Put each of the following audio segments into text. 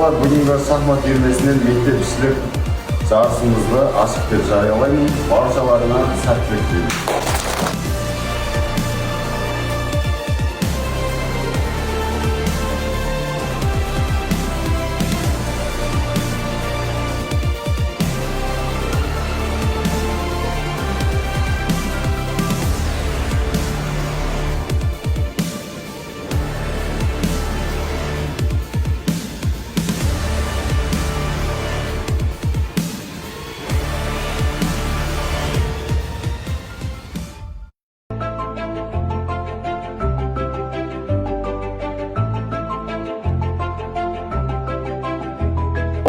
Балалар, бүгінгі шахмат үйірмесінен мектепішілік жарысымызды ашық деп жариялаймын. Баршаларыңа сәттілік тілеймін.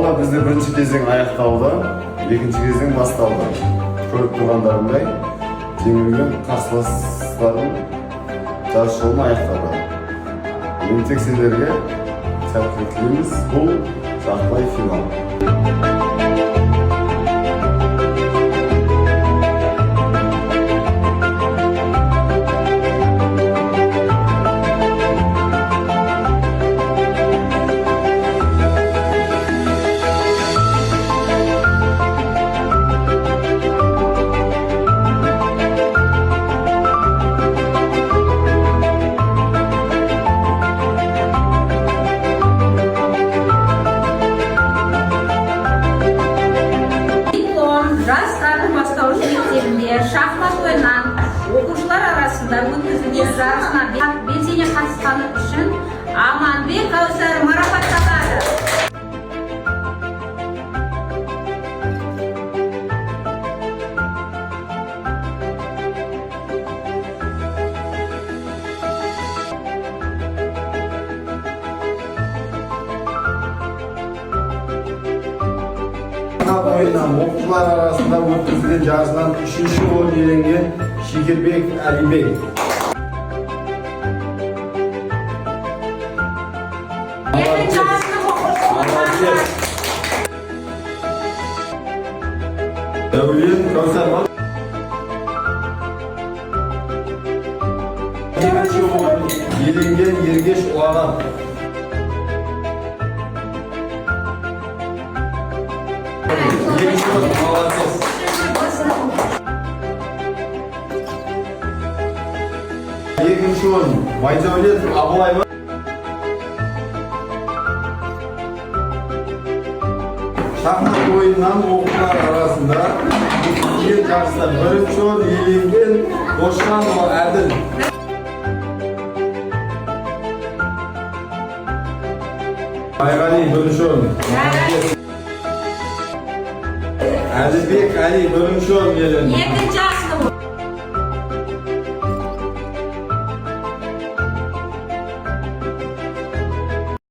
Балалар, бізде бірінші кезең аяқталды, екінші кезең басталды. Көріп тұрғандарыңдай, жеңілген қарсыластарым жарыс жолын аяқтады. Енді тек сендерге сәттілік тілейміз. Бұл жартылай финал. Диплом «Жас дарын» бастауыш мектебінде шахмат ойынынан оқушылар арасында өткізілген жарысына белсене қатысқаны үшін Аманбек Кәусар марапатталады. Шахмат ойынынан оқушылар арасында өткізілген жарысынан үшінші орын иеленген Шекербек Әлибек. Екінші сынып оқушысы Молодец. Дәулет Кәусар. Екінші орын иеленген Ергеш Ұлаған. Екінші орын, молодец. Екінші орын Байдәулет Абылай. Шахмат ойынынан оқушылар арасында өткізілген жарыста бірінші орын иеленген Досжанова Әділ. Байғали, бірінші орын. Молодец. Әлібек Әли бірінші орын иеленді. Екінші сынып.